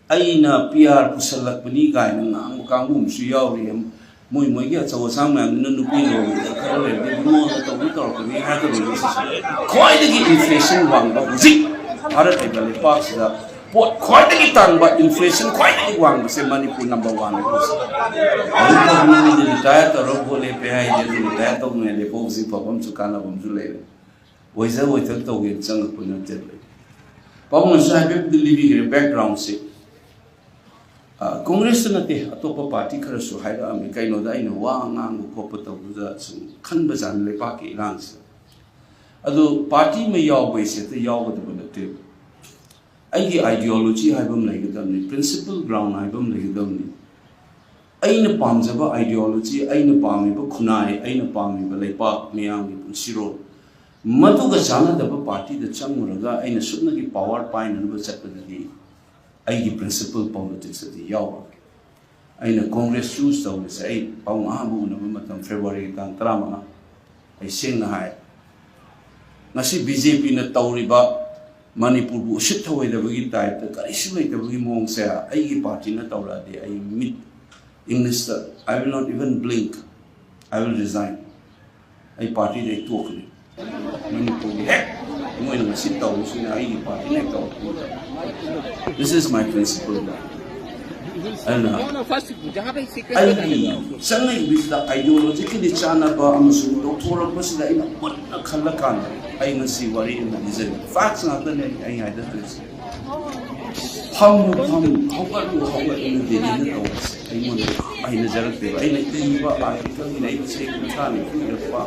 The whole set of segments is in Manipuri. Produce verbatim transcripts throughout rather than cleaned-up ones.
ꯑꯩꯅ ꯄꯤ ꯑꯥꯔ ꯄꯨꯁꯜꯂꯛꯄꯅꯤ ꯀꯥꯏꯅ ꯉꯥꯡꯕ ꯀꯥꯡꯕꯨ ꯑꯃꯁꯨ ꯌꯥꯎꯔꯤ꯫ ꯃꯣꯏ ꯃꯣꯏꯒꯤ ꯑꯆꯧ ꯑꯁꯥꯡ ꯃꯌꯥꯝꯗꯨꯅ ꯅꯨꯄꯤ ꯂꯧꯕꯗ ꯈꯔ ꯂꯩꯔꯗꯤ ꯏꯕꯨꯡꯉꯣꯅ ꯇꯧꯅꯤ ꯇꯧꯔꯛꯀꯅꯤ ꯍꯥꯏꯔꯛꯀꯗꯣꯏꯅꯤ꯫ ꯁꯤꯁꯦ ꯈ꯭ꯋꯥꯏꯗꯒꯤ ꯏꯟꯐ꯭ꯂꯦꯁꯟ ꯋꯥꯡꯕ ꯍꯧꯖꯤꯛ ꯚꯥꯔꯠ ꯍꯥꯏꯕ ꯂꯩꯄꯥꯛꯁꯤꯗ ꯄꯣꯠ ꯈ꯭ꯋꯥꯏꯗꯒꯤ ꯇꯥꯡꯕ, ꯏꯟꯐ꯭ꯂꯦꯁꯟ ꯈ꯭ꯋꯥꯏꯗꯒꯤ ꯋꯥꯡꯕꯁꯦ ꯃꯅꯤꯄꯨꯔ ꯅꯝꯕꯔ ꯋꯥꯟꯅꯤ꯫ ꯍꯧꯖꯤꯛ ꯐꯥꯎꯕ ꯅꯪꯗꯤ ꯔꯤꯇꯥꯌꯔ ꯇꯧꯔꯒ ꯚꯣꯠ ꯂꯦꯞꯄꯦ ꯍꯥꯏꯗꯤ ꯑꯗꯨ ꯔꯤꯇꯥꯌꯔ ꯇꯧꯅꯤꯡꯉꯥꯏ ꯂꯦꯞꯄ ꯍꯧꯖꯤꯛ ꯐꯥꯎꯕ ꯑꯃꯁꯨ ꯀꯥꯟꯅꯕ ꯑꯃꯁꯨ ꯂꯩꯔꯦ꯫ ꯑꯣꯏꯖ ꯑꯣꯏꯊꯣꯛ ꯇꯧꯒꯦꯅ ꯆꯪꯉꯛꯄ ꯅꯠꯇꯦ꯫ ꯄꯥꯕꯨꯡꯅꯁꯨ ꯍꯥꯏꯐꯦꯠꯄꯨꯗꯤ ꯂꯤꯕꯤꯈ꯭ꯔꯦ ꯕꯦꯛꯒ꯭ꯔꯥꯎꯟꯁꯦ꯫ ꯑ, ꯀꯣꯡꯒ꯭ꯔꯦꯁꯇ ꯅꯠꯇꯦ, ꯑꯇꯣꯞꯄ ꯄꯥꯔꯇꯤ ꯈꯔꯁꯨ ꯍꯥꯏꯔꯛꯑꯝꯃꯤ꯫ ꯀꯩꯅꯣꯗ ꯑꯩꯅ ꯋꯥ ꯉꯥꯡꯕ ꯈꯣꯠꯄ ꯇꯧꯕꯗ ꯁꯨꯝ ꯈꯟꯕꯖꯥꯠꯅꯤ ꯂꯩꯄꯥꯛꯀꯤ ꯏꯔꯥꯡꯁꯤꯗ꯫ ꯑꯗꯨ ꯄꯥꯔꯇꯤ ꯑꯃ ꯌꯥꯎꯕ ꯍꯥꯏꯁꯦ ꯍꯦꯛꯇ ꯌꯥꯎꯒꯗꯕ ꯅꯠꯇꯦꯕ꯫ ꯑꯩꯒꯤ ꯑꯥꯏꯗꯤꯌꯣꯂꯣꯖꯤ ꯍꯥꯏꯕ ꯑꯃ ꯂꯩꯒꯗꯕꯅꯤ, ꯄ꯭ꯔꯤꯟꯁꯤꯄꯜ ꯒ꯭ꯔꯥꯎꯟ ꯍꯥꯏꯕ ꯑꯃ ꯂꯩꯒꯗꯕꯅꯤ꯫ ꯑꯩꯅ ꯄꯥꯝꯖꯕ ꯑꯥꯏꯗꯤꯌꯣꯂꯣꯖꯤ, ꯑꯩꯅ ꯄꯥꯝꯃꯤꯕ ꯈꯨꯟꯅꯥꯏ, ꯑꯩꯅ ꯄꯥꯝꯃꯤꯕ ꯂꯩꯄꯥꯛ ꯃꯤꯌꯥꯝꯒꯤ ꯄꯨꯟꯁꯤꯔꯣꯜ, ꯃꯗꯨꯒ ꯆꯥꯟꯅꯗꯕ ꯄꯥꯔꯇꯤꯗ ꯆꯪꯉꯨꯔꯒ ꯑꯩꯅ ꯁꯨꯞꯅꯒꯤ ꯄꯥꯋꯔ ꯄꯥꯏꯅꯅꯕ ꯆꯠꯄꯗꯗꯤ ꯑꯩꯒꯤ ꯄ꯭ꯔꯤꯟꯁꯤꯄꯜ ꯄꯣꯂꯤꯇꯤꯛꯁꯇꯗꯤ ꯌꯥꯎꯔꯣꯏ꯫ ꯑꯩꯅ ꯀꯣꯡꯒ꯭ꯔꯦꯁ ꯆꯨꯁ ꯇꯧꯔꯤꯁꯦ, ꯑꯩ ꯄꯥꯕꯨꯡ ꯑꯍꯥꯟꯕ ꯎꯅꯕ ꯃꯇꯝ ꯐꯦꯕ꯭ꯔꯨꯋꯥꯔꯤꯒꯤ ꯇꯥꯡ ꯇꯔꯥꯃꯉꯥ꯫ ꯑꯩ ꯁꯦꯡꯅ ꯍꯥꯏ, ꯉꯁꯤ ꯕꯤ ꯖꯦ ꯄꯤꯅ ꯇꯧꯔꯤꯕ ꯃꯅꯤꯄꯨꯔꯕꯨ ꯎꯁꯤꯠ ꯊꯑꯣꯏꯗꯕꯒꯤ ꯇꯥꯏꯞꯇ ꯀꯔꯤꯁꯨ ꯂꯩꯇꯕꯒꯤ ꯃꯑꯣꯡꯁꯦ ꯑꯩꯒꯤ ꯄꯥꯔꯇꯤꯅ ꯇꯧꯔꯛꯑꯗꯤ ꯑꯩ ꯃꯤꯠ, ꯏꯪꯂꯤꯁꯇ, "I will not even blink, I will resign." ꯑꯩ ꯄꯥꯔꯇꯤꯗ ꯑꯩ ꯇꯣꯛꯀꯅꯤ꯫ ꯃꯅꯤꯄꯨꯔꯒꯤ ꯍꯦꯛ ꯃꯣꯏꯅ ꯉꯁꯤ ꯇꯧꯔꯤꯁꯤꯅ ꯑꯩꯒꯤ ꯄꯥꯔꯇꯤꯅ ꯍꯦꯛ ꯇꯧꯔꯛꯄ꯫ This is my principle. ꯑꯗꯨꯅ ꯑꯩꯒꯤ ꯆꯪꯉꯛꯏꯕꯁꯤꯗ ꯑꯥꯏꯗꯤꯌꯣꯂꯣꯖꯤꯀꯦꯜꯂꯤ ꯆꯥꯟꯅꯕ ꯑꯃꯁꯨꯡ ꯂꯧꯊꯣꯔꯛꯄꯁꯤꯗ ꯑꯩꯅ ꯃꯨꯟꯅ ꯈꯜꯂꯀꯥꯟꯗ ꯑꯩ ꯉꯁꯤ ꯋꯥꯔꯤ ꯑꯃ ꯂꯤꯖꯒꯦ꯫ ꯐꯦꯛꯁ ꯉꯥꯛꯇꯅꯦ ꯑꯩ ꯍꯥꯏꯗꯣꯛꯇꯣꯏꯁꯦ꯫ ꯐꯝꯃꯨ ꯐꯝꯃꯨ, ꯍꯧꯒꯠꯂꯨ ꯍꯧꯒꯠꯂꯨ, ꯗꯦꯜꯂꯤꯗ ꯇꯧꯕꯁꯦ ꯑꯩꯉꯣꯟꯗ ꯍꯩꯅꯖꯔꯛꯇꯦꯕ꯫ ꯑꯩꯅ ꯏꯕ ꯑꯥꯔꯇꯤꯀꯜ, ꯏꯔꯛꯏꯕꯁꯦ ꯀꯨꯟꯊ꯭ꯔꯥ ꯅꯤꯐꯨ ꯏꯔꯛꯄ,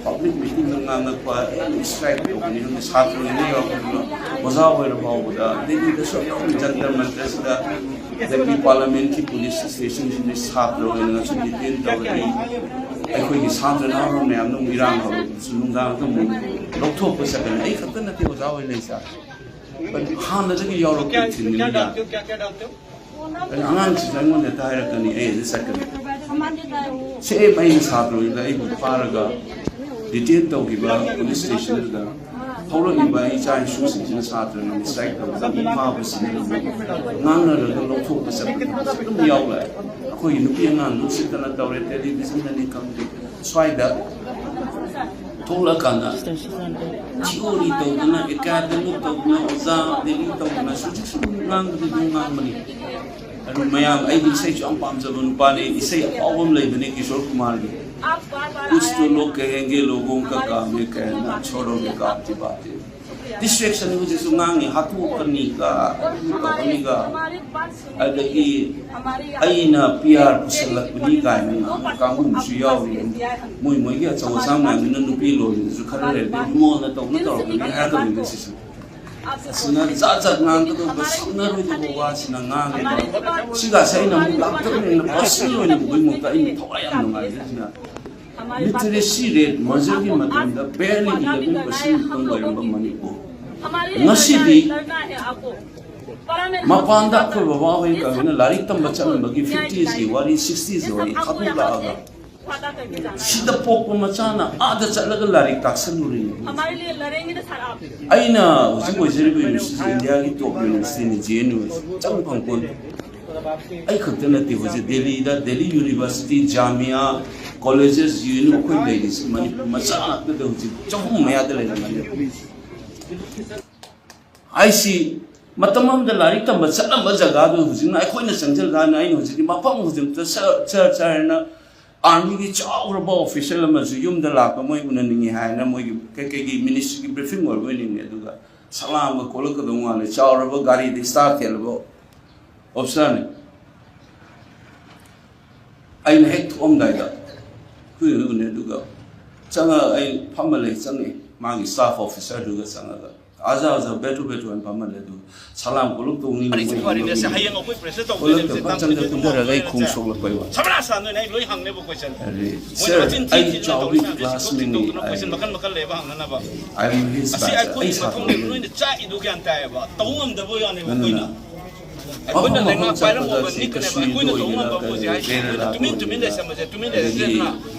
ꯄꯕ꯭ꯂꯤꯛ ꯃꯤꯇꯤꯡꯗ ꯉꯥꯡꯉꯛꯄ, ꯑꯦꯅꯤ ꯁ꯭ꯇ꯭ꯔꯥꯏꯛ ꯇꯧꯕꯅꯤ ꯈꯪꯗꯦ, ꯁꯥꯇ꯭ꯔꯉꯩꯅ ꯌꯥꯎꯔꯛꯄꯗꯨꯅ ꯑꯣꯖꯥ ꯑꯣꯏꯔ ꯐꯥꯎꯕꯗ, ꯗꯦꯜꯂꯤꯗꯁꯨ ꯌꯥꯎꯔꯤ, ꯖꯟꯇꯔ ꯃꯟꯇꯔꯁꯤꯗ ꯗꯦꯜꯂꯤ ꯄꯥꯔꯂꯥꯃꯦꯟꯠꯀꯤ ꯄꯨꯂꯤꯁ ꯁ꯭ꯇꯦꯁꯟꯁꯤꯗ ꯁꯥꯇ꯭ꯔ ꯑꯣꯏꯅ ꯉꯁꯤ ꯗꯤꯇꯦꯟ ꯇꯧꯔꯛꯏ꯫ ꯑꯩꯈꯣꯏꯒꯤ ꯁꯥꯇ꯭ꯔ ꯅꯍꯥꯔꯣꯜ ꯃꯌꯥꯝꯅ ꯑꯃꯨꯛ ꯏꯔꯥꯡ ꯍꯧꯔꯛꯄꯁꯨ ꯅꯨꯡꯗꯥꯡꯗ ꯑꯃꯨꯛ ꯂꯧꯊꯣꯛꯄ ꯆꯠꯀꯅꯤ꯫ ꯑꯩ ꯈꯛꯇ ꯅꯠꯇꯦ ꯑꯣꯖꯥ ꯑꯣꯏ ꯂꯩꯁꯦ꯫ ꯍꯥꯟꯅꯗꯒꯤ ꯌꯥꯎꯔꯛꯄ ꯏꯊꯤꯜꯅꯤꯅ ꯌꯥꯏ꯫ ꯑꯗꯨꯅ ꯑꯉꯥꯡꯁꯤꯡꯁꯨ ꯑꯩꯉꯣꯟꯗ ꯍꯦꯛꯇ ꯍꯥꯏꯔꯛꯀꯅꯤ, ꯑꯩ ꯑꯗꯨ ꯆꯠꯀꯅꯤ꯫ ꯁꯦꯝ ꯑꯩꯅ ꯁꯥꯇ꯭ꯔ ꯑꯣꯏꯕꯗ ꯑꯩꯕꯨ ꯐꯥꯔꯒ ꯗꯤꯇꯦꯟ ꯇꯧꯈꯤꯕ ꯄꯨꯂꯤꯁ ꯁ꯭ꯇꯦꯁꯟꯗꯨꯗ ꯊꯣꯛꯂꯛꯂꯤꯕ ꯏꯆꯥ ꯏꯁꯨꯁꯤꯡꯁꯤꯅ ꯁꯥꯇ꯭ꯔꯅ ꯃꯤꯁꯂꯥꯏꯠ ꯇꯧꯕ, ꯃꯤ ꯐꯥꯕꯁꯤꯅ ꯉꯥꯡꯅꯔꯒ ꯂꯧꯊꯣꯛꯄ ꯆꯠꯄ ꯑꯗꯨꯝ ꯌꯥꯎꯔꯛꯑꯦ꯫ ꯑꯩꯈꯣꯏꯒꯤ ꯅꯨꯄꯤ ꯑꯉꯥꯡ ꯎꯁꯤꯠꯇꯅ ꯇꯧꯔꯦ, ꯇꯦꯂꯤꯚꯤꯖꯟꯗꯅꯤ ꯈꯪꯗꯦ, ꯁ꯭ꯋꯥꯏꯗ ꯊꯣꯛꯂꯛꯑꯀꯥꯟꯗ ꯊꯤꯑꯣꯔꯤ ꯇꯧꯗꯅ, ꯑꯦꯀꯥꯗꯃꯤꯛ ꯇꯧꯗꯅ, ꯑꯣꯖꯥ ꯗꯦꯜꯂꯤ ꯇꯧꯗꯅ ꯍꯧꯖꯤꯛꯁꯨ ꯑꯗꯨꯝ ꯉꯥꯡꯕꯗꯤ ꯑꯗꯨꯝ ꯉꯥꯡꯕꯅꯤ꯫ ꯑꯗꯨ ꯃꯌꯥꯝ, ꯑꯩꯗꯤ ꯏꯁꯩꯁꯨ ꯌꯥꯝ ꯄꯥꯝꯖꯕ ꯅꯨꯄꯥꯅꯤ꯫ ꯏꯁꯩ ꯑꯐꯥꯎꯕ ꯑꯃ ꯂꯩꯕꯅꯦ ꯀꯤꯁꯣꯔ ꯀꯨꯃꯥꯔꯒꯤ, "कुछ तो लोग कहेंगे लोगों का काम है कहना, छोड़ो बेकार की बातें"꯫ ꯗꯤꯁꯇ꯭ꯔꯦꯛꯁꯟ ꯍꯧꯖꯤꯛꯁꯨ ꯉꯥꯡꯉꯤ, ꯍꯥꯠꯇꯣꯛꯀꯅꯤꯒ, ꯑꯗꯨ ꯇꯧꯒꯅꯤꯒ, ꯑꯗꯒꯤ ꯑꯩꯅ ꯄꯤ ꯑꯥꯔ ꯄꯨꯁꯜꯂꯛꯄꯅꯤ ꯀꯥꯏꯅ ꯉꯥꯡꯕ ꯀꯥꯡꯕꯨ ꯑꯃꯁꯨ ꯌꯥꯎꯔꯤ꯫ ꯃꯣꯏ ꯃꯣꯏꯒꯤ ꯑꯆꯧ ꯑꯁꯥꯡ ꯃꯌꯥꯝꯗꯨꯅ ꯅꯨꯄꯤ ꯂꯣꯜꯂꯤꯗꯨꯁꯨ ꯈꯔ ꯂꯩꯔꯗꯤ ꯏꯃꯣꯅ ꯇꯧꯅ ꯇꯧꯔꯛꯀꯅꯤ ꯍꯥꯏꯔꯛꯀꯗꯣꯏꯅꯦ ꯁꯤꯁꯨ꯫ ꯑꯁꯤꯅ ꯖꯥꯠ ꯖꯥꯠ ꯉꯥꯡꯒꯗꯧꯕ, ꯁꯛꯅꯔꯣꯏꯗꯧꯕ ꯋꯥꯁꯤꯅ ꯉꯥꯡꯉꯦꯕ꯫ ꯁꯤꯒꯁꯦ ꯑꯩꯅ ꯑꯃꯨꯛ ꯂꯥꯞꯊꯣꯛꯅ ꯄꯔꯁꯅꯦꯜ ꯑꯣꯏꯅ ꯎꯕꯒꯤ ꯃꯍꯨꯠꯇ ꯑꯩꯅ ꯊꯋꯥꯏ ꯌꯥꯝ ꯅꯨꯡꯉꯥꯏꯖꯩꯁꯤꯅ, ꯂꯤꯇꯔꯦꯁꯤ ꯔꯦꯠ ꯃꯔꯖꯔꯒꯤ ꯃꯇꯝꯗ ꯕꯦꯔꯂꯤ ꯏꯂꯦꯚꯦꯟ ꯄꯥꯔꯁꯦꯟ ꯈꯛꯇꯪ ꯑꯣꯏꯔꯝꯕ ꯃꯅꯤꯄꯨꯔ ꯉꯁꯤꯗꯤ ꯃꯄꯥꯟꯗ ꯑꯩꯈꯣꯏ ꯕꯕꯥ ꯍꯣꯏ ꯀꯩꯅꯣꯅ ꯂꯥꯏꯔꯤꯛ ꯇꯝꯕ ꯆꯠꯂꯝꯕꯒꯤ ꯐꯤꯐꯇꯤꯁꯀꯤ ꯋꯥꯔꯤ, ꯁꯤꯛꯁꯇꯤꯁꯀꯤ ꯋꯥꯔꯤ ꯊꯥꯗꯣꯛꯂꯛꯑꯒ ꯁꯤꯗ ꯄꯣꯛꯄ ꯃꯆꯥꯅ ꯑꯥꯗ ꯆꯠꯂꯒ ꯂꯥꯏꯔꯤꯛ ꯇꯥꯛꯁꯜꯂꯨꯔꯤꯅꯤ꯫ ꯑꯩꯅ ꯍꯧꯖꯤꯛ ꯑꯣꯏꯖꯔꯤꯕ ꯌꯨꯅꯤꯚꯔꯁꯤꯇꯤ ꯏꯟꯗꯤꯌꯥꯒꯤ ꯇꯣꯞ ꯌꯨꯅꯤꯚꯔꯁꯤꯇꯤꯅꯤ, ꯖꯤ ꯑꯦꯟ ꯌꯨ꯫ ꯆꯪ ꯐꯪ ꯄꯣꯟꯇꯦ꯫ ꯑꯩ ꯈꯛꯇ ꯅꯠꯇꯦ, ꯍꯧꯖꯤꯛ ꯗꯦꯜꯂꯤꯗ Delhi university, Jamia, colleges, J N U ꯑꯩꯈꯣꯏ ꯂꯩꯔꯤꯁꯤ ꯃꯅꯤꯄꯨꯔ ꯃꯆꯥ ꯉꯥꯛꯇꯗ ꯍꯧꯖꯤꯛ ꯆꯍꯨꯝ ꯃꯌꯥꯗ ꯂꯩꯔꯝꯒꯅꯤ꯫ ꯑꯩꯁꯤ ꯃꯇꯝ ꯑꯃꯗ ꯂꯥꯏꯔꯤꯛ ꯇꯝꯕ ꯆꯠꯂꯝꯕ ꯖꯒꯥꯗꯨ ꯍꯧꯖꯤꯛꯅ ꯑꯩꯈꯣꯏꯅ ꯆꯪꯁꯤꯜꯂꯀꯥꯟꯗ ꯑꯩꯅ ꯍꯧꯖꯤꯛꯇꯤ ꯃꯐꯝ ꯈꯨꯗꯤꯡꯃꯛꯇ ꯁꯔ ꯁꯔ ꯁꯔꯅ ꯑꯥꯔꯃꯤꯒꯤ ꯆꯥꯎꯔꯕ ꯑꯣꯐꯤꯁꯦꯜ ꯑꯃꯁꯨ ꯌꯨꯝꯗ ꯂꯥꯛꯄ ꯃꯣꯏ ꯎꯅꯅꯤꯡꯉꯤ ꯍꯥꯏꯅ ꯃꯣꯏꯒꯤ ꯀꯩꯀꯩꯒꯤ ꯃꯤꯅꯤꯁꯇ꯭ꯔꯤꯒꯤ ꯕ꯭ꯔꯤꯐꯤꯡ ꯑꯣꯏꯕ ꯑꯣꯏꯅꯤꯡꯉꯤ꯫ ꯑꯗꯨꯒ ꯁꯂꯥꯝꯒ ꯀꯣꯂꯛꯀꯗꯧ ꯃꯥꯜꯂꯦ, ꯆꯥꯎꯔꯕ ꯒꯥꯔꯤꯗ ꯏꯁꯇꯥꯔ ꯊꯦꯜꯂꯕ ꯑꯣꯐꯤꯁꯥꯔꯅꯤ꯫ ꯑꯩꯅ ꯍꯦꯛ ꯊꯣꯛꯑꯝꯗꯥꯏꯗ ꯑꯩꯈꯣꯏ ꯎꯅꯦ, ꯑꯗꯨꯒ ꯆꯪꯉ ꯑꯩ ꯐꯝꯃ ꯂꯩ, ꯆꯪꯉꯛꯑꯦ ꯃꯥꯒꯤ ꯁ꯭ꯇꯥꯐ ꯑꯣꯐꯤꯁꯥꯔꯗꯨꯒ ꯆꯪꯉꯒ ꯑꯖꯥ ꯑꯖꯥ ꯕꯦꯇꯨ ꯕꯦꯇꯨ ꯍꯥꯏꯅ ꯐꯝꯃ ꯂꯩ꯫ ꯑꯗꯨꯒ ꯁꯂꯥꯝ ꯀꯣꯂꯨꯞ ꯇꯧꯅꯤꯡꯕ ꯐꯔꯦꯁꯦ, ꯍꯌꯦꯡ ꯑꯩꯈꯣꯏ ꯄ꯭ꯔꯦꯁꯇ ꯇꯧꯗꯣꯏꯅꯦ꯫ ꯀꯣꯂꯨꯞꯇ ꯐꯠ ꯆꯪꯗ ꯀꯨꯝꯊꯔꯒ ꯑꯩ ꯈꯣꯡ ꯁꯣꯛꯂꯛꯄꯩ ꯋꯥꯅꯤ꯫ ꯁꯃꯅꯥ ꯁꯥꯟꯗꯣꯏꯅꯦ, ꯑꯩ ꯂꯣꯏ ꯍꯪꯅꯦꯕ ꯀꯣꯏꯁꯟ꯫ ꯑꯗꯨꯗꯤ, ꯃꯣꯏꯅ ꯁꯥꯔ, ꯃꯆꯤꯟ ꯊꯤ ꯑꯩ ꯊꯤꯗꯅ ꯆꯥꯎꯕꯤ ꯇꯧꯔꯤ ꯃꯌꯥꯝꯁꯦ ꯀ꯭ꯂꯥꯁꯃꯦꯠꯅꯤ, ꯊꯤꯟꯗꯣꯛꯇꯅ ꯀꯣꯏꯁꯟ ꯃꯈꯜ ꯃꯈꯜ ꯂꯩꯌꯦꯕ ꯍꯪꯅꯅꯕ꯫ ꯑꯁꯤ ꯑꯩꯈꯣꯏꯒꯤ ꯃꯐꯝ ꯂꯩꯕ ꯂꯣꯏꯅ ꯆꯥꯛꯏꯗꯨ ꯒ꯭ꯌꯥꯟ ꯇꯥꯏꯌꯦꯕ, ꯇꯧ ꯉꯝꯗꯕ ꯌꯥꯅꯦꯕ ꯑꯩꯈꯣꯏꯅ꯫ ꯑꯗꯨꯅ ꯑꯩꯈꯣꯏꯅ ꯂꯩꯉꯥꯛ ꯄꯥꯏꯔꯝꯃꯕ ꯅꯤꯛꯀꯅꯦꯕ, ꯑꯩꯈꯣꯏꯅ ꯇꯧ ꯉꯝꯕ ꯄꯣꯠꯁꯦ ꯍꯥꯏꯁꯦ꯫ ꯑꯩꯈꯣꯏꯅ ꯇꯨꯃꯤꯟ ꯇꯨꯃꯤꯟ ꯂꯩꯁꯟꯕꯁꯦ, ꯇꯨꯃꯤꯟ ꯂꯩꯔꯁꯦꯅ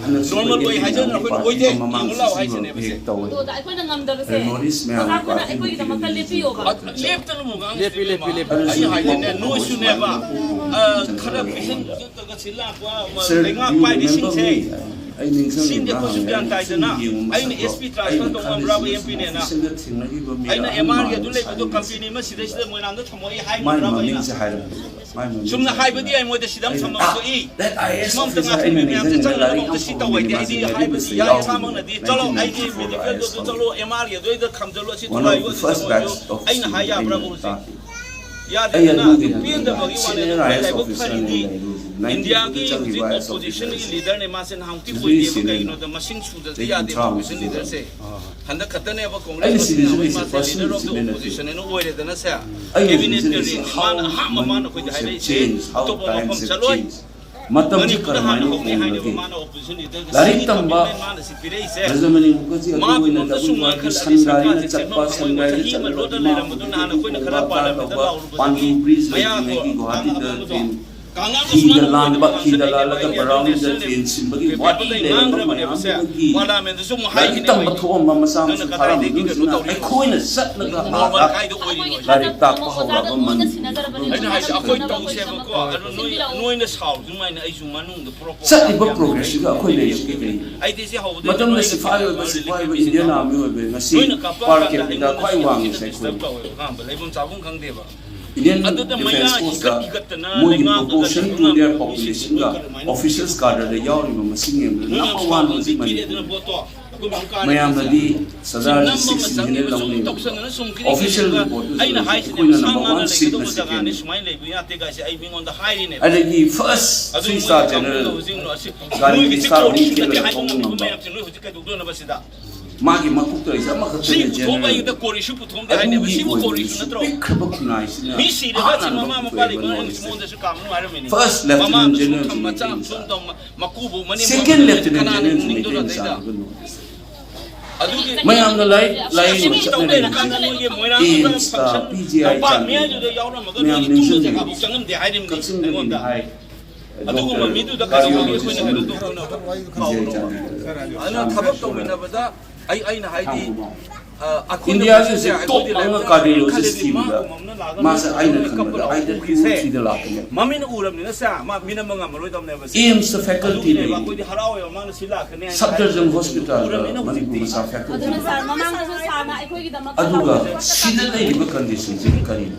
ꯅꯣꯔꯃꯦꯜ ꯑꯣꯏ ꯍꯥꯏꯖꯗꯅ ꯑꯩꯈꯣꯏꯅ ꯑꯣꯏꯗꯦ, ꯌꯦꯡꯉꯨ ꯂꯥꯎ ꯍꯥꯏꯁꯤꯅꯦꯕ ꯁꯦ꯫ ꯑꯗꯨꯗ ꯑꯩꯈꯣꯏꯅ ꯉꯝꯗꯕꯁꯦ ꯃꯦꯃꯣꯔꯤꯁ ꯃꯌꯥꯝ ꯄꯥꯔꯇꯤ ꯑꯩꯈꯣꯏꯒꯤꯗꯃꯛꯇ ꯂꯦꯞꯄꯤꯌꯣꯕ꯫ ꯂꯦꯞꯇꯅ ꯑꯃꯨꯛ ꯉꯥꯡꯉꯤꯁꯦ ꯂꯦꯞꯄꯤ, ꯂꯦꯞꯄꯤ, ꯂꯦꯞꯄꯤ꯫ ꯑꯩ ꯍꯥꯏꯗꯤꯅꯦ, ꯅꯣꯏꯁꯨꯅꯦꯕ, ꯑ, ꯈꯔ ꯚꯤꯖꯟ ꯁꯤ ꯂꯥꯛꯄ ꯂꯩꯉꯥꯛ ꯄꯥꯏꯕꯁꯤꯡꯁꯦ ꯁꯤꯗꯤ ꯑꯩꯈꯣꯏꯁꯨ ꯒ꯭ꯌꯥꯟ ꯇꯥꯏꯗꯅ꯫ ꯑꯩꯅ ꯑꯦꯁ ꯄꯤ ꯇ꯭ꯔꯥꯟꯁꯐꯔ ꯇꯧꯉꯝꯕ꯭ꯔꯕ ꯑꯦꯝ ꯄꯤꯅꯦꯅ? ꯑꯩꯅ ꯑꯦꯝ ꯑꯥꯔꯒꯤ ꯑꯗꯨ ꯂꯩꯕꯗꯣ ꯀꯝꯄꯦꯅꯤ ꯑꯃ ꯁꯤꯗꯩꯁꯤꯗ ꯃꯣꯏꯔꯥꯡꯗ ꯊꯝꯃꯣ ꯑꯩ ꯍꯥꯏꯕ꯭ꯔꯕ ꯑꯩꯅ? ꯁꯨꯝꯅ ꯍꯥꯏꯕꯗꯤ ꯑꯩ ꯃꯣꯏꯗ ꯁꯤꯗ ꯑꯃ ꯊꯝꯃꯝ ꯊꯣꯛꯏ꯫ ꯁꯤꯃꯝꯇ ꯉꯥꯛꯊꯣꯛꯄꯤ ꯃꯌꯥꯝꯁꯦ ꯆꯠꯅꯅꯕ ꯑꯝꯇ ꯁꯤ ꯇꯧ ꯍꯥꯏꯗꯤ ꯑꯩꯗꯤ ꯍꯥꯏꯕꯗꯤ ꯌꯥꯏ ꯏꯁꯥꯃꯛꯅꯗꯤ꯫ ꯆꯠꯂꯣ, ꯑꯩꯒꯤ ꯃꯦꯗꯤꯀꯦꯜꯗꯨ ꯑꯗꯨ ꯆꯠꯂꯣ, ꯑꯦꯝ ꯑꯥꯔꯒꯤ ꯑꯗꯨ ꯑꯩꯗ ꯊꯝꯖꯜꯂꯨ, ꯑꯁꯤ ꯊꯨꯒꯥꯏꯌꯨ, ꯑꯁꯤ ꯇꯧꯔꯣꯏꯌꯨ꯫ ꯑꯩꯅ ꯍꯥꯏ ꯌꯥꯕ꯭ꯔꯕ ꯍꯧꯖꯤꯛ? ꯌꯥꯗꯦꯗꯅ꯫ ꯑꯗꯨ ꯄꯦꯟꯗꯕꯒꯤ ꯋꯥꯅꯦ꯫ ꯑꯗꯨ ꯂꯥꯏꯕꯛ ꯐꯔꯤꯗꯤ ꯏꯟꯗꯤꯌꯥꯒꯤ ꯍꯧꯖꯤꯛ ꯑꯣꯄꯣꯖꯤꯁꯟꯒꯤ ꯂꯤꯗꯔꯅꯦ ꯃꯥꯁꯦ, ꯅꯍꯥꯟꯃꯨꯛꯇꯤ ꯑꯣꯏꯗꯦꯕ꯫ ꯀꯩꯒꯤꯅꯣꯗ ꯃꯁꯤꯡ ꯁꯨꯗ꯭ꯔꯗꯤ ꯌꯥꯗꯦꯕ ꯑꯣꯄꯣꯖꯤꯁꯟ ꯂꯤꯗꯔꯁꯦ꯫ ꯍꯟꯗꯛ ꯈꯛꯇꯅꯦꯕ ꯀꯣꯡꯒ꯭ꯔꯦꯁ ꯃꯁꯤꯡ ꯌꯥꯝꯕꯩ ꯃꯥꯁꯦ ꯂꯤꯗꯔ ꯑꯣꯐ ꯗ ꯑꯣꯄꯣꯖꯤꯁꯟ ꯍꯥꯏꯅ ꯑꯣꯏꯔꯦꯗꯅ ꯁꯦ꯫ ꯀꯦꯕꯤꯅꯦꯠ ꯀꯔꯤ ꯃꯥꯅ ꯑꯍꯥꯟꯕ ꯃꯥꯅ ꯑꯩꯈꯣꯏꯗ ꯍꯥꯏꯔꯛꯏꯁꯦ, ꯑꯇꯣꯞꯄ ꯃꯐꯝ ꯆꯠꯂꯣꯏ꯫ ꯃꯇꯝꯁꯤ ꯃꯅꯤꯄꯨꯔꯗ ꯀꯔꯝꯍꯥꯏꯅ ꯍꯥꯟꯅ ꯍꯣꯡꯉꯤ ꯍꯣꯡꯂꯒꯦ? ꯍꯥꯏꯅꯦꯕ ꯃꯥꯅ ꯑꯣꯄꯣꯖꯤꯁꯟ ꯂꯤꯗꯔꯒ ꯂꯥꯏꯔꯤꯛ ꯁꯤꯒꯤ ꯇꯝꯕ ꯀꯃꯤꯠꯃꯦꯟ ꯃꯥꯅ ꯁꯤ ꯄꯤꯔꯛꯏꯁꯦ꯫ ꯔꯖꯃꯅꯤ ꯃꯨꯈꯔꯖꯤ ꯑꯗꯨ ꯃꯥ ꯑꯣꯏꯅ ꯄꯨꯟꯅꯁꯨ ꯇꯧꯕꯤꯕ ꯉꯥꯡꯈꯠꯂꯛꯑꯗꯤ ꯁꯟꯒꯥꯔꯤꯅ ꯁꯔꯀꯥꯔꯁꯦ ꯆꯠꯄ, ꯆꯦꯟꯐꯝ ꯈꯪꯉꯣꯏ꯫ ꯁꯟꯒꯥꯔꯤꯅ ꯆꯍꯤ ꯑꯃ ꯆꯠꯂꯒ ꯂꯣꯠꯅ ꯏꯃꯥ ꯂꯩꯔꯝꯕꯗꯨꯅ ꯍꯥꯟꯅ ꯑꯩꯈꯣꯏꯅ ꯈꯔ ꯄꯥꯔꯂꯤꯌꯥꯃꯦꯟꯇ ꯂꯥꯎꯔꯨꯕꯗꯒꯤ ꯄꯥꯟꯗꯨ ꯕ꯭ꯔꯤꯖ ꯃꯌꯥ ꯂꯩꯇ꯭ꯔꯤꯉꯩꯒꯤ ꯒꯨꯍꯥꯇꯤꯗ ꯀꯥꯡꯉꯥꯗꯣ ꯍꯤꯗ ꯁꯨꯃꯥꯏꯅ ꯂꯥꯟꯕ, ꯍꯤꯗ ꯂꯥꯜꯂꯒ ꯕꯔꯥꯎꯅꯤꯗ ꯇ꯭ꯔꯦꯟ ꯁꯤꯟꯕꯒꯤ ꯋꯥꯔꯤ ꯂꯩꯔꯝꯕ ꯃꯌꯥꯝꯗꯨꯗꯒꯤ ꯂꯥꯏꯔꯤꯛ ꯇꯝꯕ ꯊꯣꯛꯑꯝꯕ ꯃꯆꯥ ꯃꯁꯨ ꯊꯥꯔꯝꯕꯗꯨꯅ ꯑꯩꯈꯣꯏꯅ ꯆꯠꯂꯒ ꯑꯥꯗ ꯂꯥꯏꯔꯤꯛ ꯇꯥꯛꯄ ꯍꯧꯔꯛꯑꯕ ꯃꯅꯤꯄꯨꯔ ꯑꯩꯅ ꯍꯥꯏꯁꯦ ꯑꯩꯈꯣꯏ ꯇꯧꯁꯦꯕꯀꯣ꯫ ꯑꯗꯨ ꯅꯣꯏ, ꯅꯣꯏꯅ ꯁꯥꯎꯔꯤꯗꯨꯃꯥꯏꯅ ꯑꯩꯁꯨ ꯃꯅꯨꯡꯗ ꯆꯠꯂꯤꯕ ꯄ꯭ꯔꯣꯒ꯭ꯔꯦꯁꯁꯤꯒ ꯑꯩꯈꯣꯏ ꯂꯩꯔꯤꯁꯤꯒ ꯀꯔꯤ? ꯃꯇꯝꯗ ꯁꯤꯐꯥꯏ ꯑꯣꯏꯕ, ꯁꯤꯐꯥꯏ ꯑꯣꯏꯕ, ꯏꯟꯗꯤꯌꯟ ꯑꯥꯔꯃꯤ ꯑꯣꯏꯕ ꯉꯁꯤ ꯄꯥꯔ ꯀꯦꯄꯤꯇꯥ ꯈ꯭ꯋꯥꯏ ꯋꯥꯡꯉꯤꯁꯦ ꯑꯩꯈꯣꯏꯅꯤ꯫ ꯏꯟꯗꯤꯌꯟ ꯗꯤꯐꯦꯟꯁ ꯐꯣꯔꯁꯇ ꯃꯣꯏꯒꯤ ꯄ꯭ꯔꯣꯄꯣꯔꯁꯟ ꯇꯨ ꯗꯤꯌꯔ ꯄꯣꯄꯨꯂꯦꯁꯟꯒ ꯑꯣꯐꯤꯁꯔꯁ ꯀꯥꯗꯔꯗ ꯌꯥꯎꯔꯤꯕ ꯃꯁꯤꯡ ꯌꯦꯡꯕꯗ ꯅꯝꯕꯔ ꯋꯥꯟ ꯑꯣꯏꯕ ꯃꯅꯤꯄꯨꯔ꯫ ꯃꯌꯥꯝꯅꯗꯤ ꯁꯔꯗꯥꯔꯁꯤ ꯁꯤꯛꯁ ꯏꯟꯗꯤꯌꯟ ꯂꯧꯅꯩ꯫ ꯑꯣꯐꯤꯁꯤꯌꯦꯜ ꯔꯤꯄꯣꯔꯠꯇꯨꯁꯨ ꯑꯩꯈꯣꯏꯅ ꯅꯝꯕꯔ ꯋꯥꯟ ꯁꯤꯠꯅ ꯁꯦꯀꯦꯟꯅꯤ꯫ ꯑꯗꯒꯤ first three star general Gandhi star home killer ꯀꯧꯕ ꯉꯝꯕ꯫ ꯃꯥꯒꯤ ꯃꯀꯣꯛꯇ ꯂꯩꯁꯦ ꯑꯃꯈꯛꯇꯅꯦ, ꯁꯤ ꯄꯨꯊꯣꯛꯑꯒ ꯖꯦꯅꯔꯦꯜ꯫ ꯑꯩ ꯈꯛꯇ ꯀꯣꯔꯤꯁꯨ ꯄꯨꯊꯣꯛꯑꯝꯗꯦ ꯍꯥꯏꯅꯦꯕ꯫ ꯑꯗꯨꯒꯤ ꯁꯤꯕꯨ ꯀꯣꯔꯤꯁꯨ ꯑꯣꯏꯕꯁꯨ ꯅꯠꯇ꯭ꯔꯣ? ꯄꯤꯛꯈ꯭ꯔꯕ ꯈꯨꯟꯅꯥꯏꯁꯤꯅ ꯃꯤ ꯁꯤꯔꯦꯕ, ꯍꯥꯠꯅꯅꯕ ꯃꯃꯥ ꯃꯄꯥ ꯄꯨꯊꯣꯛꯑꯦꯕ ꯂꯩꯕ ꯅꯣꯔꯤꯁꯦ꯫ ꯃꯉꯣꯟꯗꯁꯨ ꯀꯥꯝꯃꯨ ꯍꯥꯏꯔꯝꯃꯤꯅꯦ꯫ ꯐꯥꯔꯁ ꯂꯦꯐꯇꯤꯅꯦꯟ ꯃꯃꯥꯅꯁꯨ ꯖꯦꯅꯔꯦꯜ ꯊꯝꯃ ꯆꯥ ꯖꯦꯅꯔꯦꯜ ꯊꯨꯝ ꯇꯧ-, ꯃꯀꯨꯕꯨ ꯃꯅꯦꯝꯕꯣꯛ ꯁꯦꯀꯦꯟ ꯂꯦꯐꯇꯤꯅꯦꯟ ꯀꯅꯥꯅ ꯖꯦꯅꯔꯦꯜꯁꯨ ꯅꯨꯡꯅꯤꯡꯗꯣꯏꯅꯣ ꯃꯩꯇꯩ ꯑꯗꯩꯗ? ꯃꯆꯥꯅꯦꯕ ꯅꯣꯔꯤꯁꯦ꯫ ꯃꯌꯥꯝꯅ ꯂꯥꯏ-, ꯂꯥꯏꯌꯦꯡꯕ ꯆꯠꯅꯔꯤꯕꯁꯦ ꯑꯦꯝꯁꯇ, ꯄꯤ ꯖꯤ ꯑꯥꯏ ꯆꯥꯡꯗ ꯃꯌꯥꯝ ꯅꯤꯡꯁꯤꯡꯕꯤꯌꯨ꯫ ꯀꯛꯆꯤꯡꯗꯒꯤꯅꯤ ꯍꯥꯏ, ꯗꯣꯛꯇꯔ ꯀꯥꯔꯗꯤꯑꯣꯂꯣꯖꯤꯁ ꯑꯃꯅꯤ, ꯄꯤ ꯖꯤ ꯑꯥꯏ ꯆꯥꯡꯗ꯫ ꯑꯗꯨꯅ ꯊꯕꯛ ꯇꯧꯃꯤꯟꯅꯕꯗ ꯑꯩ, ꯑꯩꯅ ꯍꯥꯏꯗꯤ, ꯏꯟꯗꯤꯌꯥꯁꯤꯁꯨ ꯇꯣꯞ ꯑꯃ ꯀꯥꯔꯗꯤꯑꯣꯂꯣꯖꯤꯁ ꯊꯤꯕꯗ ꯃꯥꯁꯦ ꯑꯩꯅ ꯈꯟꯕꯗ ꯑꯥꯏꯗꯔ ꯀ꯭ꯌꯨ ꯊ꯭ꯔꯤꯗ ꯂꯥꯛꯀꯅꯤ꯫ ꯃꯃꯤꯠꯅ ꯎꯔꯕꯅꯤꯅ ꯁꯦ, ꯃꯥ ꯃꯤꯅꯝꯕ ꯉꯝꯃꯔꯣꯏꯗꯕꯅꯦꯕ ꯁꯦ꯫ ꯑꯦꯝꯁꯇ ꯐꯦꯀꯜꯇꯤ ꯂꯩ꯫ ꯑꯩꯈꯣꯏꯗꯤ ꯍꯔꯥꯎꯋꯦꯕ ꯃꯥꯅ ꯁꯤ ꯂꯥꯛꯀꯅꯤ ꯍꯥꯏꯅ ꯁꯕ ꯗꯔꯖꯟ ꯍꯣꯁꯄꯤꯇꯥꯜꯗ ꯎꯔꯕꯅꯤꯅ ꯃꯅꯤꯄꯨꯔ ꯍꯧꯖꯤꯛꯇꯤ꯫ ꯃꯆꯥ ꯐꯦꯀꯜꯇꯤ ꯑꯗꯨꯅ ꯂꯩ꯫ ꯁꯥꯔ, ꯃꯃꯥꯡꯗꯁꯨ ꯁꯥꯔꯅ ꯑꯩꯈꯣꯏꯒꯤꯗꯃꯛꯇ ꯑꯗꯨꯒ ꯍꯧꯖꯤꯛ ꯁꯤꯗ ꯂꯩꯔꯤꯕ ꯀꯟꯗꯤꯁꯟꯁꯤꯕꯨ ꯀꯔꯤꯅꯣ?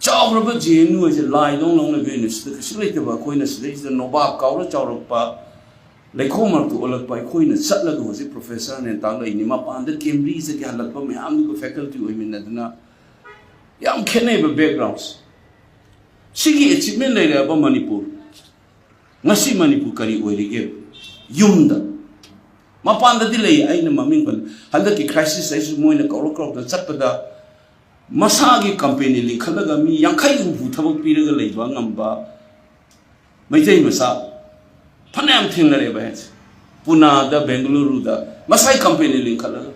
ꯆꯥꯎꯔꯕ ꯖꯦ ꯑꯦꯟ ꯌꯨ ꯍꯥꯏꯁꯦ ꯂꯥꯏꯗꯧꯅ ꯂꯧꯅꯕ ꯌꯨꯅꯤꯚꯔꯁꯤꯇꯤ ꯀꯩꯁꯨ ꯂꯩꯇꯕ ꯑꯩꯈꯣꯏꯅ ꯁꯤꯗꯩꯁꯤꯗ ꯅꯣꯕꯥꯞ ꯀꯥꯎꯔ ꯆꯥꯎꯔꯛꯄ, ꯂꯩꯈꯣꯝ ꯃꯔꯛꯇ ꯑꯣꯜꯂꯛꯄ ꯑꯩꯈꯣꯏꯅ ꯆꯠꯂꯒ ꯍꯧꯖꯤꯛ ꯄ꯭ꯔꯣꯐꯦꯁꯔꯅꯦꯅ ꯇꯥꯛꯂꯛꯏꯅꯤ꯫ ꯃꯄꯥꯟꯗ ꯀꯦꯝꯕ꯭ꯔꯤꯖꯇꯒꯤ ꯍꯜꯂꯛꯄ ꯃꯌꯥꯝꯗꯨꯒ ꯐꯦꯀꯜꯇꯤ ꯑꯣꯏꯃꯤꯟꯅꯗꯅ ꯌꯥꯝ ꯈꯦꯠꯅꯩꯕ ꯕꯦꯛꯒ꯭ꯔꯥꯎꯟꯁꯦ꯫ ꯁꯤꯒꯤ ꯑꯦꯆꯤꯞꯃꯦꯟ ꯂꯩꯔꯛꯑꯕ ꯃꯅꯤꯄꯨꯔ, ꯉꯁꯤ ꯃꯅꯤꯄꯨꯔ ꯀꯔꯤ ꯑꯣꯏꯔꯤꯒꯦ? ꯌꯨꯝꯗ, ꯃꯄꯥꯟꯗꯗꯤ ꯂꯩ, ꯑꯩꯅ ꯃꯃꯤꯡ ꯄꯟ-, ꯍꯟꯗꯛꯀꯤ ꯀ꯭ꯔꯥꯏꯁꯤꯁ ꯑꯩꯁꯨ ꯃꯣꯏꯅ ꯀꯧꯔ ꯀꯧꯔꯛꯇꯅ ꯆꯠꯄꯗ ꯃꯁꯥꯒꯤ ꯀꯝꯄꯦꯅꯤ ꯂꯤꯡꯈꯠꯂꯒ ꯃꯤ ꯌꯥꯡꯈꯩ ꯍꯨꯝꯐꯨ ꯊꯕꯛ ꯄꯤꯔꯒ ꯂꯩꯕ ꯉꯝꯕ ꯃꯩꯇꯩ ꯃꯆꯥ ꯐꯅꯌꯥꯝ ꯊꯦꯡꯅꯔꯦꯕ ꯑꯩꯁꯦ꯫ ꯄꯨꯅꯥꯗ, ꯕꯦꯡꯒꯂꯨꯔꯨꯗ ꯃꯁꯥꯒꯤ ꯀꯝꯄꯦꯅꯤ ꯂꯤꯡꯈꯠꯂꯒ꯫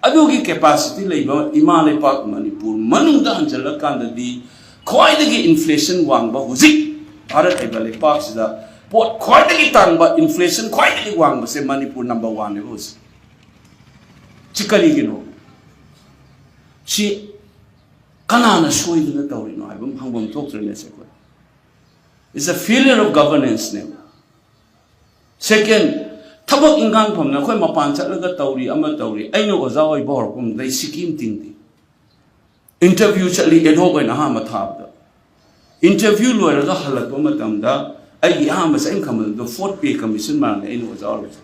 ꯑꯗꯨꯒꯤ ꯀꯦꯄꯥꯁꯤꯇꯤ ꯂꯩꯕ ꯏꯃꯥ ꯂꯩꯄꯥꯛ ꯃꯅꯤꯄꯨꯔ ꯃꯅꯨꯡꯗ ꯍꯟꯖꯜꯂꯀꯥꯟꯗꯗꯤ ꯈ꯭ꯋꯥꯏꯗꯒꯤ ꯏꯟꯐ꯭ꯂꯦꯁꯟ ꯋꯥꯡꯕ ꯍꯧꯖꯤꯛ ꯚꯥꯔꯠ ꯍꯥꯏꯕ ꯂꯩꯄꯥꯛꯁꯤꯗ ꯄꯣꯠ ꯈ꯭ꯋꯥꯏꯗꯒꯤ ꯇꯥꯡꯕ, ꯏꯟꯐ꯭ꯂꯦꯁꯟ ꯈ꯭ꯋꯥꯏꯗꯒꯤ ꯋꯥꯡꯕꯁꯦ ꯃꯅꯤꯄꯨꯔ ꯅꯝꯕꯔ ꯋꯥꯟꯅꯦꯕ ꯍꯧꯖꯤꯛ꯫ ꯁꯤ ꯀꯔꯤꯒꯤꯅꯣ? ꯁꯤ ꯀꯅꯥꯅ ꯁꯣꯏꯗꯅ ꯇꯧꯔꯤꯅꯣ ꯍꯥꯏꯕ ꯑꯃ ꯍꯪꯐꯝ ꯊꯣꯛꯇ꯭ꯔꯦꯅꯦ ꯁꯦ ꯑꯩꯈꯣꯏ꯫ It's a failure of governance ꯅꯦꯕ꯫ ꯁꯦꯀꯦꯟ, ꯊꯕꯛ ꯏꯟꯈꯥꯡ ꯐꯪꯅ ꯑꯩꯈꯣꯏ ꯃꯄꯥꯟ ꯆꯠꯂꯒ ꯇꯧꯔꯤ, ꯑꯃ ꯇꯧꯔꯤ꯫ ꯑꯩꯅ ꯑꯣꯖꯥ ꯑꯣꯏꯕ ꯍꯧꯔꯛꯄ ꯃꯇꯝꯗ ꯑꯩ ꯁꯤꯀꯤ ꯑꯃ ꯇꯤꯡꯗꯦ꯫ ꯏꯟꯇꯔꯚ꯭ꯌꯨ ꯆꯠꯂꯤ, ꯑꯦꯗꯍꯣꯛ ꯑꯣꯏꯅ ꯑꯍꯥꯟꯕ ꯊꯥꯕꯗ꯫ ꯏꯟꯇꯔꯚ꯭ꯌꯨ ꯂꯣꯏꯔꯒ ꯍꯜꯂꯛꯄ ꯃꯇꯝꯗ ꯑꯩꯒꯤ ꯑꯍꯥꯟꯕ ꯆꯠꯅ ꯈꯟꯕꯗꯣ ꯐꯣꯔꯠ ꯄꯦ ꯀꯃꯤꯁꯟ ꯃꯔꯝꯗ ꯑꯩꯅ ꯑꯣꯖꯥ ꯑꯣꯏꯔꯤꯁꯦ꯫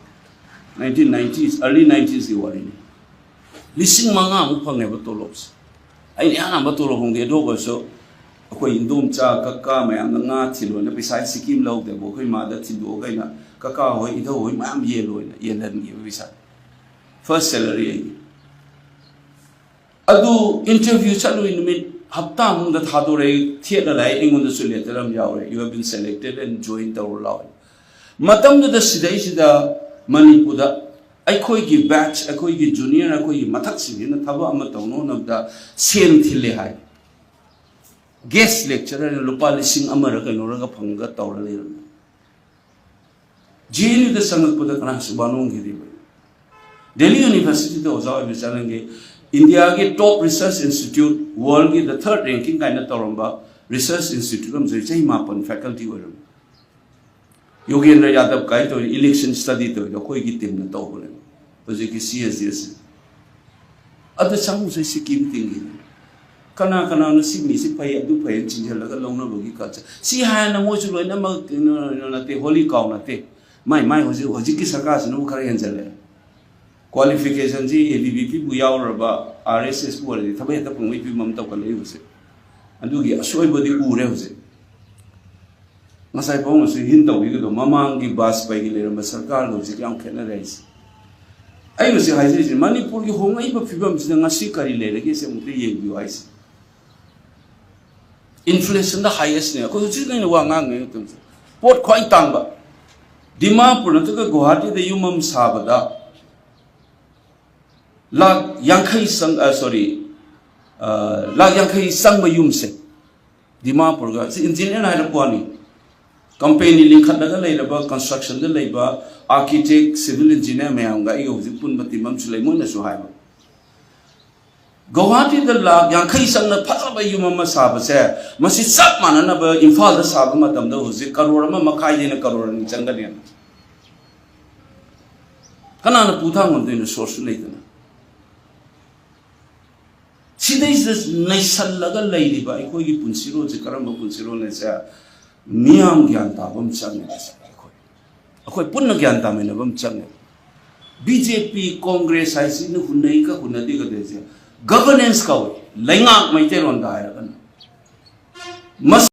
ꯅꯥꯏꯟꯇꯤꯟ ꯅꯥꯏꯟꯇꯤꯁ, ꯑꯔꯂꯤ ꯅꯥꯏꯟꯇꯤꯁꯀꯤ ꯋꯥꯔꯤꯅꯤ꯫ ꯂꯤꯁꯤꯡ ꯃꯉꯥꯃꯨꯛ ꯐꯪꯉꯦꯕ ꯇꯣꯂꯣꯞꯁꯦ꯫ ꯑꯩꯅ ꯑꯍꯥꯟꯕ ꯇꯣꯂꯣꯞ ꯐꯪꯗꯦ, ꯑꯗꯨ ꯑꯣꯏꯔꯁꯨ ꯑꯩꯈꯣꯏ ꯏꯟꯗꯣꯝꯆꯥ ꯀꯀꯥ ꯃꯌꯥꯝꯅ ꯉꯥ ꯊꯤꯜꯂꯣꯅ ꯄꯩꯁꯥ ꯁꯤꯀꯤ ꯑꯃ ꯂꯧꯗꯦꯕ, ꯑꯩꯈꯣꯏ ꯃꯥꯗ ꯊꯤꯟꯗꯣꯛꯑꯒ ꯑꯩꯅ ꯀꯀꯥ ꯍꯣꯏ, ꯏꯙꯧ ꯍꯣꯏ ꯃꯌꯥꯝ ꯌꯦꯜꯂꯣꯅ ꯌꯦꯜꯍꯟꯈꯤꯕ ꯄꯩꯁꯥ꯫ ꯐꯥꯔꯁ ꯁꯦꯂꯔꯤ ꯑꯩꯒꯤ꯫ ꯑꯗꯨ ꯏꯟꯇꯔꯚ꯭ꯌꯨ ꯆꯠꯂꯨꯏ ꯅꯨꯃꯤꯠ ꯍꯞꯇꯥ ꯃꯅꯨꯡꯗ ꯊꯥꯗꯣꯔꯛꯑꯦ, ꯊꯦꯠꯂ ꯂꯥꯛꯑꯦ, ꯑꯩꯉꯣꯟꯗꯁꯨ ꯂꯦꯇꯔ ꯑꯃ ꯌꯥꯎꯔꯦ, "You have been selected and join ꯇꯧꯔꯣ ꯂꯥꯛꯑꯣ"꯫ ꯃꯇꯝꯗꯨꯗ ꯁꯤꯗꯩꯁꯤꯗ ꯃꯅꯤꯄꯨꯔꯗ ꯑꯩꯈꯣꯏꯒꯤ batch, ꯑꯩꯈꯣꯏꯒꯤ junior, ꯑꯩꯈꯣꯏꯒꯤ ꯃꯊꯛꯁꯤꯡꯁꯤꯅ ꯊꯕꯛ ꯑꯃ ꯇꯧꯅꯕ ꯍꯣꯠꯅꯕꯗ ꯁꯦꯟ ꯊꯤꯜꯂꯦ ꯍꯥꯏ꯫ Guest lecturer ꯂꯨꯄꯥ ꯂꯤꯁꯤꯡ ꯑꯃꯔ ꯀꯩꯅꯣꯔꯒ ꯐꯪꯉꯒ ꯇꯧꯔ ꯂꯩꯔꯝꯃꯤ꯫ ꯖꯦ ꯑꯦꯟ ꯌꯨꯗ ꯆꯪꯉꯛꯄꯗ ꯀꯅꯥꯁꯨ ꯋꯥꯅꯣꯡꯈꯤꯗꯦꯕ꯫ ꯗꯦꯜꯂꯤ ꯌꯨꯅꯤꯚꯔꯁꯤꯇꯤꯗ ꯑꯣꯖꯥ ꯑꯣꯏꯕ ꯆꯠꯂꯝꯒꯦ, ꯏꯟꯗꯤꯌꯥꯒꯤ top research institute, worldꯒꯤ the third ranking ꯀꯥꯏꯅ ꯇꯧꯔꯝꯕ research institute ꯑꯃꯁꯨ ꯆꯍꯤ ꯃꯥꯄꯟ faculty ꯑꯣꯏꯔꯝꯃꯤ꯫ ꯌꯣꯒꯦꯟꯗ꯭ꯔ ꯌꯥꯗꯕ ꯀꯥꯏ ꯇꯧꯔꯤ election study ꯇꯧꯔꯤꯗꯣ ꯑꯩꯈꯣꯏꯒꯤ teamꯅ ꯇꯧꯕꯅꯦꯕ꯫ ꯍꯧꯖꯤꯛꯀꯤ C S D S ꯑꯗꯨ ꯆꯪꯉꯨꯁꯦ ꯁꯤꯀꯤꯝ teamꯒꯤ꯫ ꯀꯅꯥ ꯀꯅꯥꯅꯣ ꯁꯤ ꯃꯤꯁꯤ ꯐꯩ, ꯑꯗꯨ ꯐꯩ ꯍꯥꯏꯅ ꯆꯤꯡꯁꯤꯜꯂꯒ ꯂꯧꯅꯕꯒꯤ culture? ꯁꯤ ꯍꯥꯏꯅ ꯃꯣꯏꯁꯨ ꯂꯣꯏꯅꯃꯛ ꯀꯩꯅꯣ ꯅꯠꯇꯦ, holy cow ꯅꯠꯇꯦ꯫ ꯃꯥꯏ ꯃꯥꯏ ꯍꯧꯖꯤꯛ, ꯍꯧꯖꯤꯛꯀꯤ ꯁꯔꯀꯥꯔꯁꯤꯅꯕꯨ ꯈꯔ ꯍꯦꯟꯖꯜꯂꯦ꯫ Qualificationꯁꯤ A B V Pꯕꯨ ꯌꯥꯎꯔꯨꯔꯕ, R S Sꯕꯨ ꯑꯣꯏꯔꯗꯤ ꯊꯕꯛ ꯍꯦꯛꯇ ꯐꯪꯕꯒꯤ ꯐꯤꯕꯝ ꯑꯃ ꯇꯧꯈꯠꯂꯛꯏ ꯍꯧꯖꯤꯛ꯫ ꯑꯗꯨꯒꯤ ꯑꯁꯣꯏꯕꯗꯤ ꯎꯔꯦ ꯍꯧꯖꯤꯛ꯫ ꯉꯁꯥꯏ ꯐꯥꯎꯅꯁꯨ ꯍꯤꯟ ꯇꯧꯕꯤꯒꯗꯧ ꯃꯃꯥꯡꯒꯤ ꯕꯥꯖꯄꯥꯏꯒꯤ ꯂꯩꯔꯝꯕ ꯁꯔꯀꯥꯔꯒ ꯍꯧꯖꯤꯛ ꯌꯥꯝ ꯈꯦꯠꯅꯔꯦ ꯍꯥꯏꯁꯦ꯫ ꯑꯩ ꯍꯧꯖꯤꯛ ꯍꯥꯏꯖꯔꯤꯁꯦ, ꯃꯅꯤꯄꯨꯔꯒꯤ ꯍꯣꯡꯂꯛꯏꯕ ꯐꯤꯕꯝꯁꯤꯗ ꯉꯁꯤ ꯀꯔꯤ ꯂꯩꯔꯒꯦꯁꯦ ꯑꯃꯨꯛꯇ ꯌꯦꯡꯕꯤꯌꯨ ꯍꯥꯏꯁꯦ꯫ Inflationꯗ highestꯅꯦ꯫ ꯑꯩꯈꯣꯏ ꯍꯧꯖꯤꯛ ꯑꯩꯅ ꯋꯥ ꯉꯥꯡꯉꯤꯉꯩ ꯃꯇꯝꯁꯦ ꯄꯣꯠ ꯈ꯭ꯋꯥꯏ ꯇꯥꯡꯕ꯫ ꯗꯤꯃꯥꯄꯨꯔ ꯅꯠꯇ꯭ꯔꯒ ꯒꯨꯋꯥꯍꯥꯇꯤꯗ ꯌꯨꯝ ꯑꯃ ꯁꯥꯕꯗ ꯂꯥꯛ ꯌꯥꯡꯈꯩ ꯆꯪ-, ꯑ, sorry, ꯑ, ꯂꯥꯛ ꯌꯥꯡꯈꯩ ꯆꯪꯕ ꯌꯨꯝꯁꯦ ꯗꯤꯃꯥꯄꯨꯔꯒ, ꯁꯤ engineerꯅ ꯍꯥꯏꯔꯛꯄ ꯋꯥꯅꯤ꯫ Company ꯂꯤꯡꯈꯠꯂꯒ ꯂꯩꯔꯕ, constructionꯗ ꯂꯩꯕ architect, civil engineer ꯃꯌꯥꯝꯒ ꯑꯩꯒ ꯍꯧꯖꯤꯛ ꯄꯨꯟꯕ team ꯑꯃꯁꯨ ꯂꯩ, ꯃꯣꯏꯅꯁꯨ ꯍꯥꯏꯕ꯫ ꯒꯧꯍꯥꯇꯤꯗ ꯂꯥꯛ ꯌꯥꯡꯈꯩ ꯆꯪꯅ ꯐꯖꯕ ꯌꯨꯝ ꯑꯃ ꯁꯥꯕꯁꯦ, ꯃꯁꯤ ꯆꯞ ꯃꯥꯟꯅꯅꯕ ꯏꯝꯐꯥꯜꯗ ꯁꯥꯕ ꯃꯇꯝꯗ ꯍꯧꯖꯤꯛ ꯀꯔꯣꯔ ꯑꯃ ꯃꯈꯥꯏꯗꯩꯅ ꯀꯔꯣꯔ ꯑꯅꯤ ꯆꯪꯒꯅꯤ꯫ ꯀꯅꯥꯅ ꯄꯨꯊꯥꯡ ꯉꯝꯗꯣꯏꯅꯣ? Source ꯂꯩꯇꯅ꯫ ꯁꯤꯗꯩꯁꯤꯗ ꯅꯩꯁꯜꯂꯒ ꯂꯩꯔꯤꯕ ꯑꯩꯈꯣꯏꯒꯤ ꯄꯨꯟꯁꯤꯔꯣꯜꯁꯦ ꯀꯔꯝꯕ ꯄꯨꯟꯁꯤꯔꯣꯜꯅꯣ ꯍꯥꯏꯁꯦ ꯃꯤꯌꯥꯝ ꯒ꯭ꯌꯥꯟ ꯇꯥꯕ ꯑꯃ ꯆꯪꯉꯦ꯫ ꯑꯩꯈꯣꯏ, ꯑꯩꯈꯣꯏ ꯄꯨꯟꯅ ꯒ꯭ꯌꯥꯟ ꯇꯥꯃꯤꯟꯅꯕ ꯑꯃ ꯆꯪꯉꯦ꯫ B J P, Congress ꯍꯥꯏꯁꯤꯅ ꯍꯨꯟꯅꯩꯒ ꯍꯨꯟꯅꯗꯦꯒꯗꯣꯏꯁꯦ governance ꯀꯧꯏ, ꯂꯩꯉꯥꯛ ꯃꯩꯇꯩꯂꯣꯟꯗ ꯍꯥꯏꯔꯒꯅ꯫ ꯃꯁꯤ